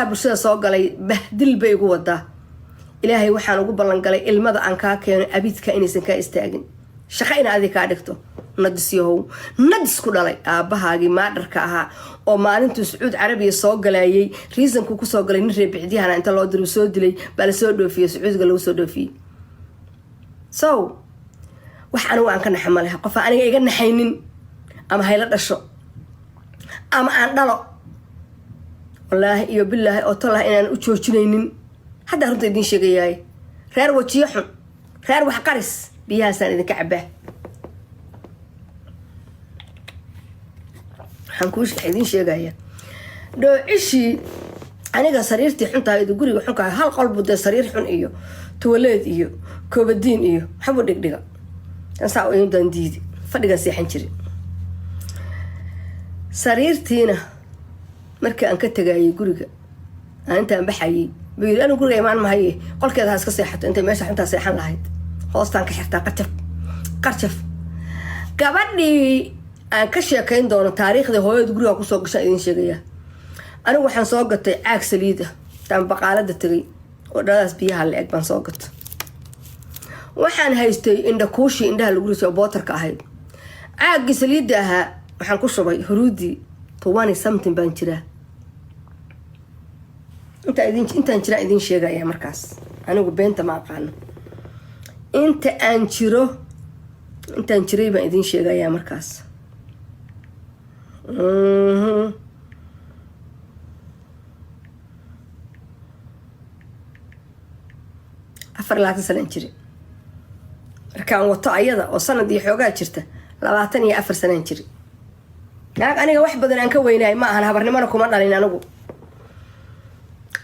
Bulshada soo galay bahdil bay igu wadaa. Ilaahay waxaan ugu ballangalay ilmada aan kaa keeno abidka inaysan kaa istaagin, shaqo ina adig kaa dhigto. Nadis yahow, nadis ku dhalay aabbahaagii maadharka ahaa oo maalintuu Sacuud Carabiya soo galayay, reasonku kusoo galay nin reebicdiyahana inta loo diru soo dilay baa lasoo dhoofiyey, Sacuudiga lagu soo dhoofiyey. So wax anigu aan ka naxa ma leha. Qofa aniga iga naxaynin ama hayla dhasho ama aan dhalo, wallaahi iyo bilaahi oo tolah inaan u joojinaynin. Haddaa runta idiin sheegayaay, reer wajiyo xun, reer wax qaris, biyahaasaan idinka cabaa. Waxaan kuu idiin sheegaya, dhoocishii aniga sariirtii xuntahay, guriga xunkahay, hal qolbu dee sariir xun iyo tuwaleed iyo koobadiin iyo waxbuu dhigdhiga saa dan diidi, fadhigan seexan jiri. Sariirtiina markii aan ka tagayay guriga, aan intaan baxayay buu yiri, anigu guriga imaan mahaye, qolkeeda ha iska seexato intay meesha xuntaa seexan lahayd. Hoostaan ka xirtaa qarjaf qarjaf. Gabadhii aan ka sheekayn doono taariikhdii hooyada guriga kusoo gashaan idiin sheegayaa. Anigu waxaan soo gatay caag saliid ah intaan baqaalada tegay oo dhaladaas biyaha la eg baan soo gata. Waxaan haystay indha kuushii indhaha lagu risay oo bootarka ahayd. Caaggii saliidda ahaa waxaan ku shubay huruudii. 20 something baan jiraa intaan jiraan idiin sheegaya markaas. Anigu beenta ma aqaano. Inta aan jiro, intaan jiray baan idiin sheegayaa markaas. 24 sanaan jira markaan wato ayada oo sanad iyo xoogaa jirta. 24 sanaan jiri. Naag aniga wax badan aan ka weynahay ma ahan, habarnimona kuma dhalin. Anigu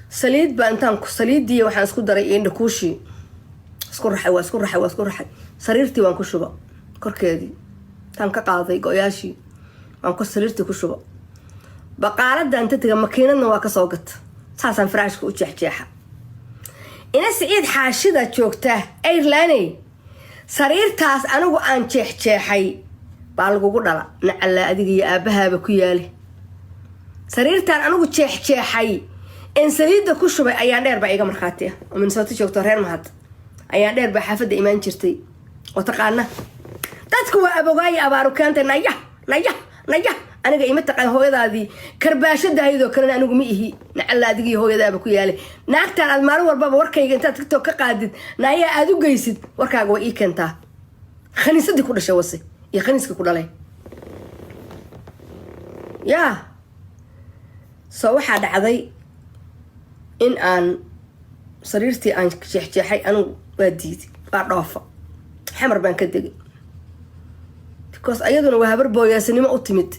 saliid baa intaan saliiddii waxaan isku daray iyo indhakuushii isku raxay, waa isku raxay, waa isku raxay. Sariirtii waan ku shuba korkeedii. Intaan ka qaaday go-yaashii waan ku sariirtii ku shuba. Baqaalada inta taga makiinadna waa kasoo gata, saasaan faraashka u jeexjeexa. Ina Siciid Xaashida joogta Airlaney, sariirtaas anigu aan jeexjeexay baa lagugu dhala. Nacallaa adiga iyo aabbahaaba ku yaali. Sariirtaan anigu jeexjeexay en saliidda ku shubay ayaan dheer baa iga markhaati ah oo Minnesota joogto. Reer Mahad ayaan dheer baa xaafadda imaan jirtay oo taqaana. Dadku waa abogaayo abaaru keentay. Naya, naya, naya, aniga ima taqaan. Hooyadaadii karbaashadahaydoo kalena anigu ma ihi. Nacalla adiga iyo hooyadaaba ku yaali. Naagtaan aad maalin walbaba warkayga intaad TikTok ka qaadid nayaa aad u geysid, warkaaga way ii keentaa. Khaniisadii ku dhashay wase iyo khaniiskii ku dhalay. Yaa soo waxaa dhacday in aan sariirtii aan jeexjeexay anigu waa diiday, waa dhoofa, Xamar baan ka degay, because ayaduna waa habar booyaasanimo u timid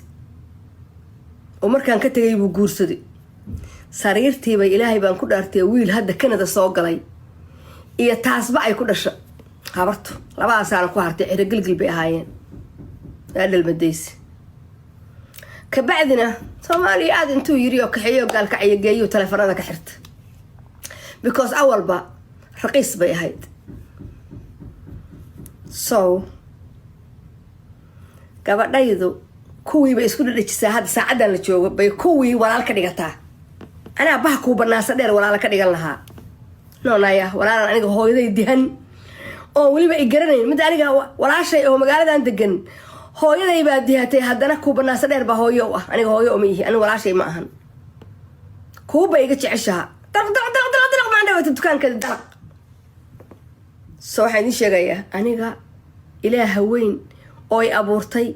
oo markaan ka tegay buu guursaday. Sariirtiibay, Ilaahay baan ku dhaartay, wiil hadda Canada soo galay iyo taasba ay ku dhasha habartu. Labadaasaana ku hartay, xiro gilgil bay ahaayeen, waa dhalmadaysi. Kabacdina Soomaaliya aada intuu yiri oo kaxeeyo gaalkacyo geeyo, taleefanada ka xirta, because awalba raqiis bay ahayd. So gabadhaydu kuwii bay isku dhadhajisaa. Hadda saacaddan la joogo bay kuwii walaal ka dhigataa. Anaa baha kuu banaasa dheer walaala ka dhigan lahaa noonaya. Walaalan aniga hooyaday dihan oo weliba i garanayn mid aniga walaashay oo magaaladan degan hooyaday baa dihatay. Haddana kuu banaasa dheer baa hooyo u ah. Aniga hooyo uma ihi, aniga walaashay ma ahan. Kuuba iga jeceshaha. Dalaq, dalaq, dalaq, dalaq, dalaq, maan dhawata dukaankeeda dalaq. So waxaan idiin sheegayaa, aniga Ilaaha weyn oo i abuurtay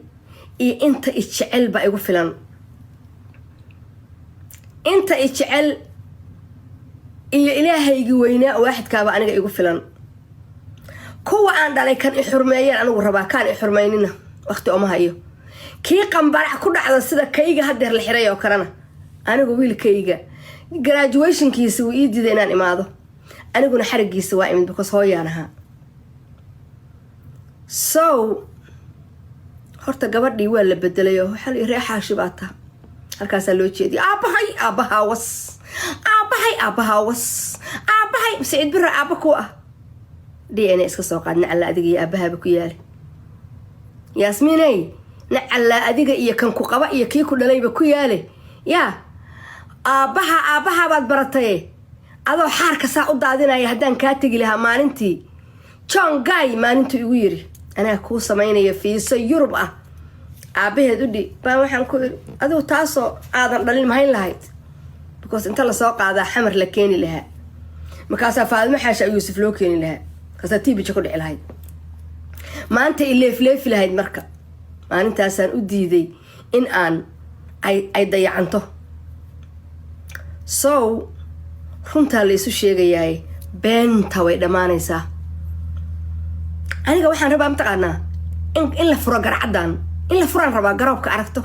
iyo inta i jecel baa igu filan. Inta i jecel iyo Ilaahaygii weynaa waaxidkaaba aniga igu filan. Kuwa aan dhalay kan i xurmeeyaan anigu rabaa, kaan i xurmaynina waqti oma hayo. Kii qambarac ku dhacda sida kayga hadeer la xiray oo kalena, anigu wiilkayga graduationkiisa wuu ii diiday inaan imaado, aniguna xarigiisa waa imid, because hooyaan ahaa. So horta gabadhii waa la bedelay oo waxaa la yiri, "Xaashi baa taha." Halkaasaa loo jeediyay. Aabbahay, aabbahaa was, aabbahay, aabbahaa was, aabbahay Saciid Bira aabba ku ah. DNA iska soo qaad. Nacalla adiga iyo aabbahaaba ku yaali. Yaasmiiney, nacallaa adiga iyo kan ku qaba iyo kii ku dhalayba ku yaale. Yaa Aabbaha, aabbaha baad barataye, adoo xaarka saa u daadinaya haddaan kaa tegi lahaa maalintii John Guy, maalintuu igu yiri anaa kuu samaynaya fiiso Yurub ah, aabaheed u dhi baan waxaan ku iri, adigu taasoo aadan dhalin mahayn lahayd, because inta lasoo qaadaa Xamar la keeni lahaa, markaasaa Faadimo Xaasha Yuusuf loo keeni lahaa, markaasaa tiibija ku dhici lahayd, maanta i leefleefi lahayd. Marka maalintaasaan u diiday in aan ay dayacanto. So runtaa la isu sheegayaay, beenta way dhammaanaysaa. Aniga waxaan rabaa, mataqaanaa, in la furo garcaddan, in la furaan rabaa garoobka aragto.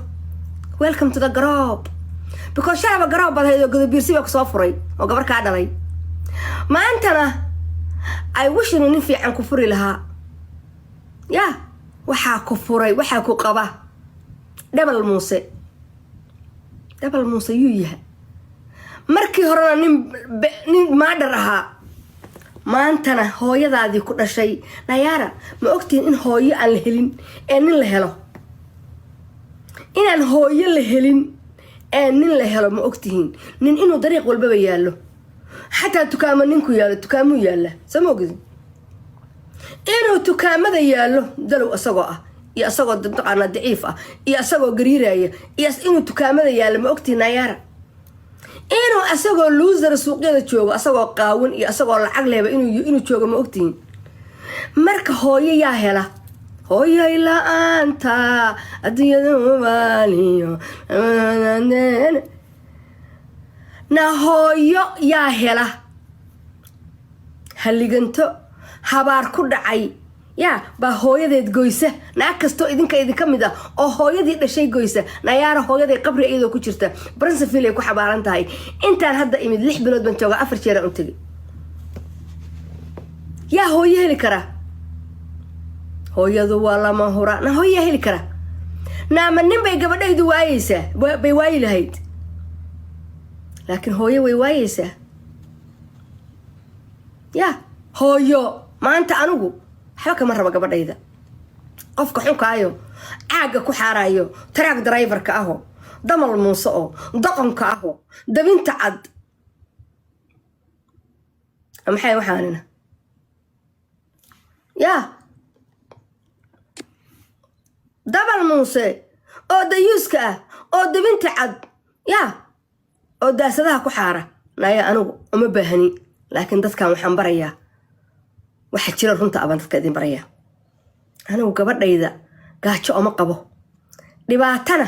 Welcome to the garoob, because shalaba garoob baad hayd oo Gadabiirsi baa kusoo furay oo gabar kaa dhalay. Maantana I wish inuu nin fiican ku furi lahaa. Ya waxaa ku furay, waxaa ku qaba Dhabal Muuse. Dhabal Muuse yuu yahay? Markii horena nin maadhar ahaa, maantana hooyadaadii ku dhashay. Nayaara, ma ogtihin in hooyo aan la helin ee nin la helo? Inaan hooyo la helin ee nin la helo, ma ogtihiin? Nin inuu dariiq walbaba yaallo, xataa tukaamo ninku yaallo, tukaamuu yaalla, soo ma ogdin? Inuu tukaamada yaallo, dalow isagoo ah iyo isagoo mataqaanaa daciif ah iyo isagoo gariiraya iyo inuu tukaamada yaallo, ma ogtihin, nayaara? Inuu asagoo loser suuqyada joogo, asagoo qaawan iyo asagoo lacag lehba inuu joogo, ma ogtihiin? Marka hooyo yaa hela? Hooyoy la-aanta adduunyada maaliyo na hooyo yaa hela? Halliganto habaar ku dhacay yaa baa hooyadeed goysa. Naag kastoo idinka idinka mid ah oo hooyadii dhashay goysa, nayaara, hooyaday qabri iyadoo ku jirta Bransfield ay ku xabaaran tahay. Intaan hadda imid, 6 bilood baan joogaa, afar jeeraan u tegay. Yaa hooyo heli kara? Hooyadu waa lama hura. Na hooyo yaa heli kara? Naama nin bay gabadhaydu waayeysaa, bay waayi lahayd, laakiin hooyo way waayeysaa. Ya hooyo maanta anigu waxba kama rabo gabadhayda. Qofka xunkaayo caagga ku xaarayo, truck driverka aho, Damal Muuse oo doqonka aho, dabinta cad, maxay waxaanina yaa Dabal Muuse oo dayuuska ah oo dabinta cad yaa oo daasadaha ku xaara, naya anigu uma baahani. Laakiin dadkan waxaan barayaa waxa jira, runta abaan dadka idin barayaa. Anigu gabadhayda gaajo oma qabo, dhibaatana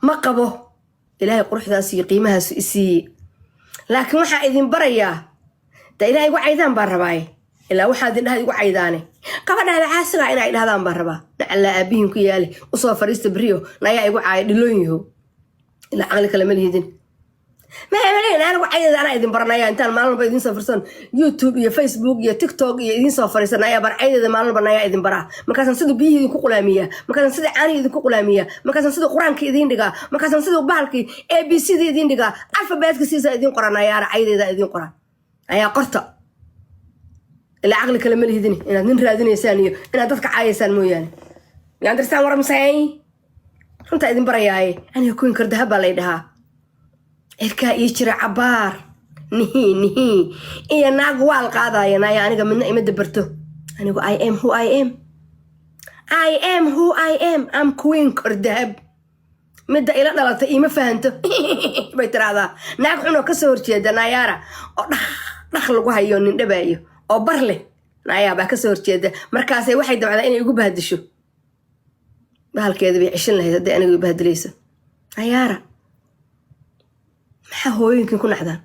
ma qabo. Ilaahay quruxdaas iyo qiimahaasu isiiye. Laakiin waxaa idin barayaa da ilaa igu caydaan baan rabaaye, ilaa waxaa idin dhaha igu caydaane, gabadhaada caasigaa inay dhahdaan baan rabaa. Nacallaa aabihiin ku yaali, usoo fadhiista beriyo nayaa igu caaya. Dhiloon yahow, ilaa caqli kale ma lihidin. Anigu caydeeda anaa idin baranaya. Intaan maalin walba idiin soo fariisan YouTube iyo Facebook iyo TikTok iyo idiin soo fariisan, ayaa bar caydeeda maalin walba nayaa idin baraa. Markaasaan siduu biyihii idinku qulaamiyaa, markaasaan sida caanihii idinku qulaamiyaa, markaasaan siduu Qur-aanka idiin dhigaa, markaasaan siduu bahalkii ABCda idiin dhigaa, alfabeetka sidiisaa idiin qora. Nayaara, caydeeda idiin qora ayaa qorta. Ilaa caqli kale ma lihidin inaad nin raadinaysaan iyo inaad dadka caayaysaan mooyaane. You understand what I'm saying? Runtaa idin barayaaye. Aniga Queen Kordahab baa lay dhahaa. Cirkaa ii jira cabaar nihi nihi iyo naag waal qaadaya. Naya, aniga midna ima dabarto. Anigu I am who I am, I am who I am. Am Queen Kordahab. Midda ila dhalatay iima fahanto, bay tiraahdaa. Naag xunoo kasoo horjeeda, nayaara, oo dhaq dhaq lagu hayo, nin dhabaayo oo bar leh, nayaa baa kasoo horjeeda. Markaasay waxay damcdaa inay igu bahadisho. Bahalkeeda bay ceshan lahayd hadday aniga bahadilayso. Nayaara, maxaa hooyooyinkin ku nacdaan?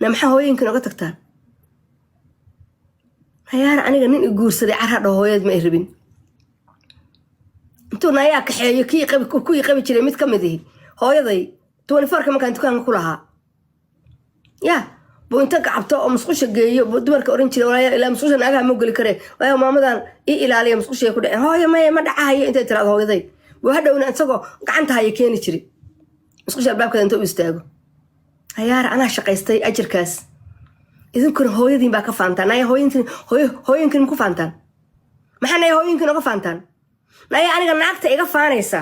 Na maxaa hooyooyinkin oga tagtaan? Nayaara, aniga nin i guursaday carha dhaho hooyad ma ay rabin. Intuu nayaa kaxeeyo kii qabi, kuwii qabi jiray mid ka mid ihi hooyaday 24-ka markaan dukaanka ku lahaa ya buu inta gacabto oo musqusha geeyo buu dumarka oran jiray, "Walaaya, ilaa musqusha naagaha ma geli karee, waayo maamadan ii ilaaliya musqushay ku dhaceen." "Hooyo, maya, ma dhacahayo," intay tiraado hooyaday buu hadhowna isagoo gacanta haya keeni jiray musqusha albaabkeeda inta u istaago. Hayaara, anaa shaqaystay ajirkaas, idinkuna hooyadiin baa ka faantaan. Naya, hooyinkin, hooyinkin ma ku faantaan? Maxaa, naya, hooyinkin oga faantaan? Naya, aniga naagta iga faanaysa,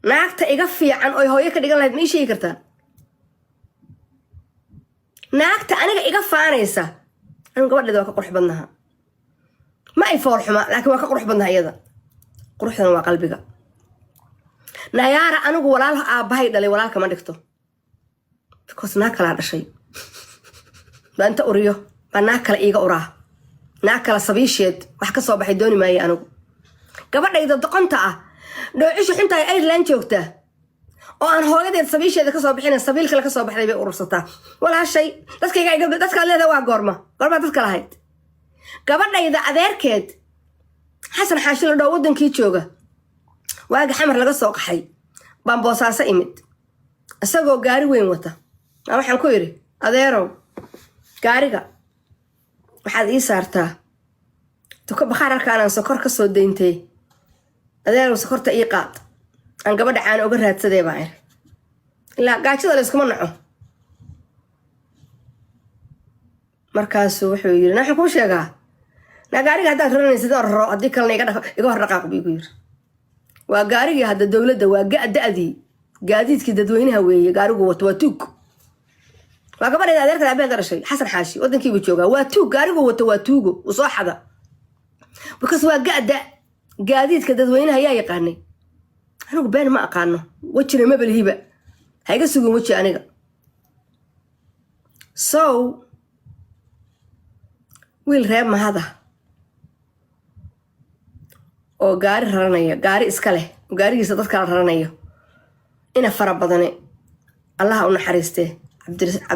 naagta iga fiican oy hooyo ka dhigan lahayd, ma ii sheegi kartaan? Naagta aniga iga faanaysa, anigu gabadheeda waa ka qurux badnaha. Ma ay fool xuma, laakiin waa ka qurux badnaha iyada. Quruxdana waa qalbiga. Nayaara, anigu walaal aabbahay dhalay walaalka ma dhigto, because naag kalaa dhashay baa inta uriyo baa naag kale iiga uraa. Naag kale sabiisheed wax ka soo baxay dooni maaye. Anigu gabadhayda doqonta ah, dhoocishu xuntahay, Ireland joogta oo aan hooyadeed sabiisheeda kasoo bixin, sabiil kale kasoo baxday bay urursataa. Walaashay, dadkayga dadkaad leedahay waa goorma? Goormaa dadka lahayd? Gabadhayda adeerkeed Xasan Xaashi la dhoo wadankii jooga, waagi Xamar laga soo qaxay baan Boosaaso imid isagoo gaari weyn wata. Aa waxaan ku idhi, "Adeerow, gaariga waxaad ii saartaa tuko bakhaar halkaanaan sokor ka soo dayntay. Adeerow, sokorta ii qaad, aan gabadha caana uga raadsadee," baan iri. Ilaa gaajada la iskuma naco. Markaasuu wuxuu yiri, "Waxaan kuu sheegaa naa, gaariga haddaad raranaysid oo raro, haddii kalena iga hor dhaqaaq," buu igu yiri. Waa gaarigii hadda dowladda, waa ga-da-dii gaadiidkii dadweynaha weeye. Gaarigu wato waa tuug. Waa gabadheeda adeerkada abeeda dhashay, Xasan Xaashi, wadankiibuu joogaa. Waa tuug gaarigu wato, waa tuugo, uu soo xada, because waa ga-da gaadiidka dadweynaha. Yaa yaqaanay? Anigu been ma aqaano, wejina mabalihiba, ha iga sugin weji aniga. So wiil reer Mahada oo gaari raranaya, gaari iska leh, oo gaarigiisa dad kala raranayo, ina fara badane, Allaha u naxariistee, Cabdirasaaq.